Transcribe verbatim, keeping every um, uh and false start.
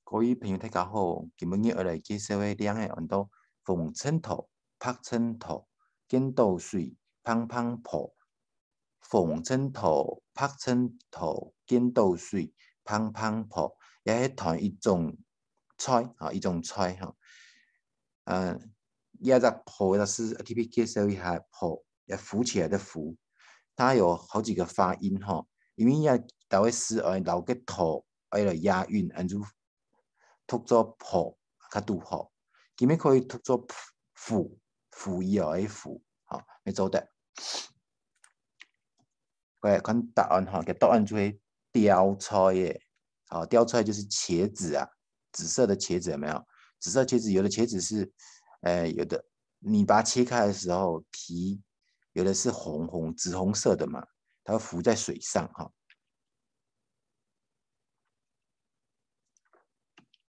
各位朋友，大家好，今晡日愛來介紹个令仔安到紅塵土、白塵土、見倒水、嘭嘭破。紅塵土、白塵土、見倒水、嘭嘭破，也係談一種菜，啊，一種菜，哈。呃，這隻破，老師特別介紹一下破，也浮起來的浮，它有好幾個發音，哈。因為這兜个字愛摎个土愛來押韻，恁樣讀做破，較堵好。今晡日可以讀做浮，浮，浮，浮，吼，也做得。過來看答案，吼，个答案就係吊菜个，哦，吊菜就是茄子啊，紫色的茄子有沒有？紫色茄子，有的茄子是，呃，有的你把它切開的時候，皮有的是紅紅，紫紅色的嘛，它會浮在水上，哈。